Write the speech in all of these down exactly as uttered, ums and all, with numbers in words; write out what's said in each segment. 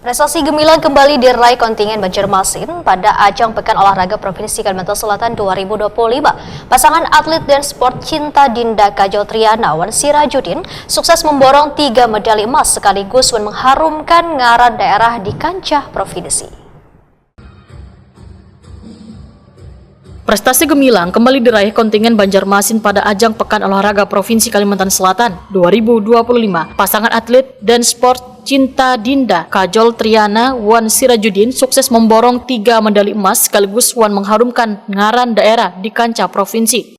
Prestasi gemilang kembali diraih kontingen Banjarmasin pada ajang Pekan Olahraga Provinsi Kalimantan Selatan dua ribu dua puluh lima. Pasangan atlet dan sport Cinta Dinda Kajol Triana wan Sirajudin sukses memborong tiga medali emas sekaligus wan mengharumkan ngaran daerah di kancah provinsi. Prestasi gemilang kembali diraih kontingen Banjarmasin pada ajang Pekan Olahraga Provinsi Kalimantan Selatan dua ribu dua puluh lima. Pasangan atlet dan sport Cinta Dinda Kajol Triana wan Sirajudin sukses memborong tiga medali emas sekaligus wan mengharumkan ngaran daerah di kancah provinsi.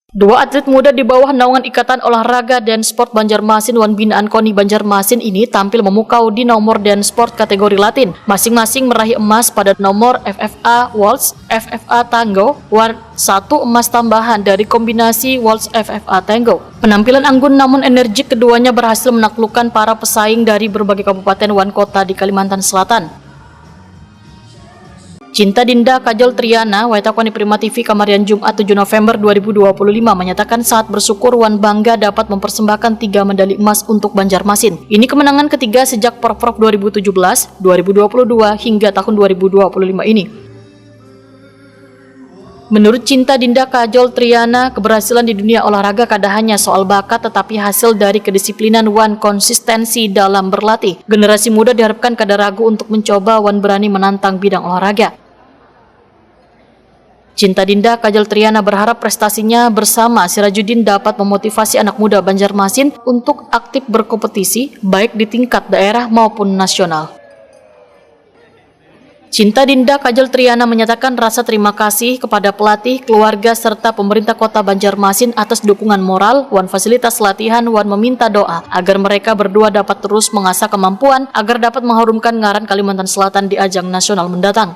Dua atlet muda di bawah naungan Ikatan Olahraga dan Sport Banjarmasin wan Binaan Koni Banjarmasin ini tampil memukau di nomor dan sport kategori latin. Masing-masing meraih emas pada nomor F F A Waltz, F F A Tango, wan satu emas tambahan dari kombinasi Waltz F F A Tango. Penampilan anggun namun energik keduanya berhasil menaklukkan para pesaing dari berbagai kabupaten wan kota di Kalimantan Selatan. Cinta Dinda Kajol Triana, Waita Koni Prima T V, Kamarian Jumat tujuh November dua ribu dua puluh lima, menyatakan saat bersyukur wan bangga dapat mempersembahkan tiga medali emas untuk Banjarmasin. Ini kemenangan ketiga sejak Porprov dua ribu tujuh belas, dua ribu dua puluh dua hingga tahun dua ribu dua puluh lima ini. Menurut Cinta Dinda Kajol Triana, keberhasilan di dunia olahraga kada hanya soal bakat tetapi hasil dari kedisiplinan wan konsistensi dalam berlatih. Generasi muda diharapkan kada ragu untuk mencoba wan berani menantang bidang olahraga. Cinta Dinda Kajol Triana berharap prestasinya bersama Sirajudin dapat memotivasi anak muda Banjarmasin untuk aktif berkompetisi baik di tingkat daerah maupun nasional. Cinta Dinda Kajol Triana menyatakan rasa terima kasih kepada pelatih, keluarga, serta pemerintah kota Banjarmasin atas dukungan moral wan fasilitas latihan wan meminta doa agar mereka berdua dapat terus mengasah kemampuan agar dapat mengharumkan ngaran Kalimantan Selatan di ajang nasional mendatang.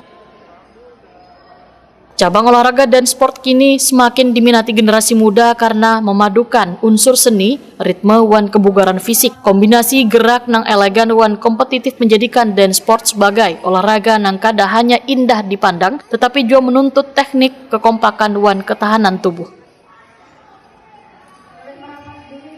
Cabang olahraga dan sport kini semakin diminati generasi muda karena memadukan unsur seni, ritme, wan kebugaran fisik. Kombinasi gerak nang elegan wan kompetitif menjadikan dance sport sebagai olahraga nang kada hanya indah dipandang, tetapi juga menuntut teknik, kekompakan, wan ketahanan tubuh.